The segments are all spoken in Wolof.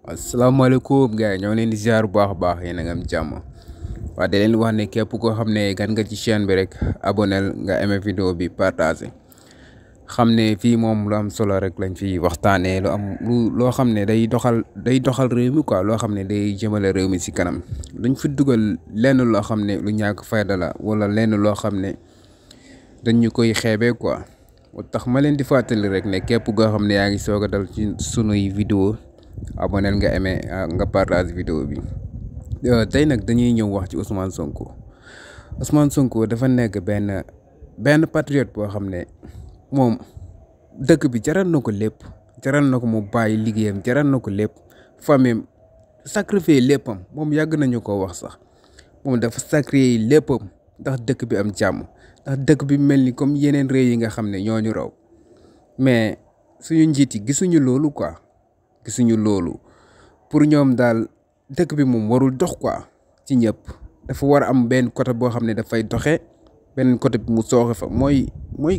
asalaamaaleykum gars yi ñoo leen di ziar bu baax a baax yéen a ngi am jàmm waaye da leen wax ne képp koo xam ne gan nga ci chaîne bi rek abonel nga aimé vidéo bi partagé xam ne fii moom lu am solo rek lañ fi waxtaanee loo xam ne day doxal réew mi quoi loo xam ne day jëmale réew mi si kanam duñ fi dugal lenn loo xam ne lu ñàkk fayda la wala lenn loo xam ne dañ ñu koy xeebee quoi tax ma leen di fàttali rek ne képp koo xam ne yaa ngi soog a dal ci sunuy vidéo abonel nga aimé nga partage vidéo bi tey nag dañuy ñëw wax ci Ousmane Sonko dafa nekk benn patriote boo xam ne moom dëkk bi jaral na ko lépp jaral na ko mu bàyyi liggéeyam jaral na ko lépp famille sacrifier léppam moom yàgg nañu ko wax sax moom dafa sacrifier léppam ndax dëkk bi am jàmm ndax dëkk bi mel ni comme yeneen réew yi nga xam ne ñoo ñu raw mais suñu njiit yi gisuñu loolu quoi. gisuñu loolu pour ñoom daal dëkk bi moom warul dox quoi ci ñëpp dafa war a am benn côté boo xam ne dafay doxe benn côté bi mu sooxe fa mooy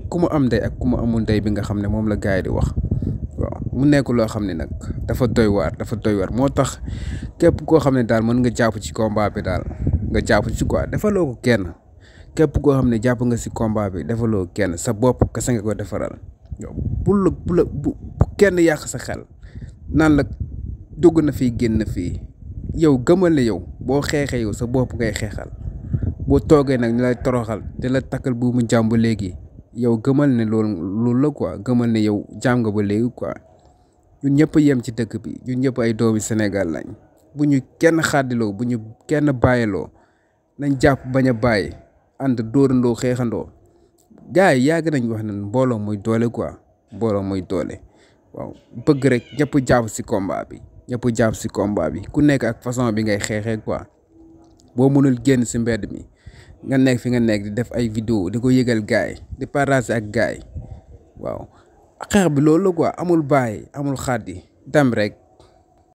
ku mu am ndey ak ku mu amul ndey bi nga xam ne moom la gars yi di wax waaw mu nekk loo xam ne nag dafa doy waar moo tax képp koo xam ne daal mën nga jàpp ci combat bi daal nga jàpp ci quoi defaloo ko kenn képp koo xam ne jàpp nga si combat bi defaloo kenn sa bopp kese nga ko defaral yow bu kenn yàq sa xel naan la dugg na fii génn fii yow gëmal ne yow boo xeexee yow sa bopp ngay xeexal boo toogee nag ñu lay toroxal te la takkal bu mu jàmm ba léegi yow gëmal ne loolu la quoi gëmal ne yow jàmm nga ba léegi quoi ñun ñëpp a yem ci dëkk bi ñun ñëpp ay doomi Sénégal lañ bu ñu kenn xàddiloo bu ñu kenn bàyyiloo nañ jàpp bañ a bàyyi ànd dóorandoo xeexandoo gars yi yàgg nañ wax ne mbooloo mooy doole quoi mbooloo mooy doole. waaw bëgg rek ñëpp jàpp si combat bi ku nekk ak façon bi ngay xeexee quoi boo mënul génn si mbedd mi nga nekk fi nga nekk di def ay vidéo di ko yëgal gaay yi di partager ak gaay yi waaw xeex bi loolu la quoi amul bàyyi amul xaddi dem rek